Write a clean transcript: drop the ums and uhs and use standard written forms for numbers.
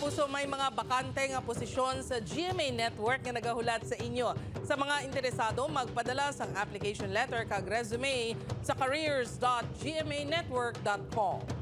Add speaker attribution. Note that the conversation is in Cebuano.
Speaker 1: Kapuso, may mga bakante nga posisyon sa GMA Network nga nagahulat sa inyo. Sa mga interesado, magpadala sang application letter kag resume sa careers.gmanetwork.com.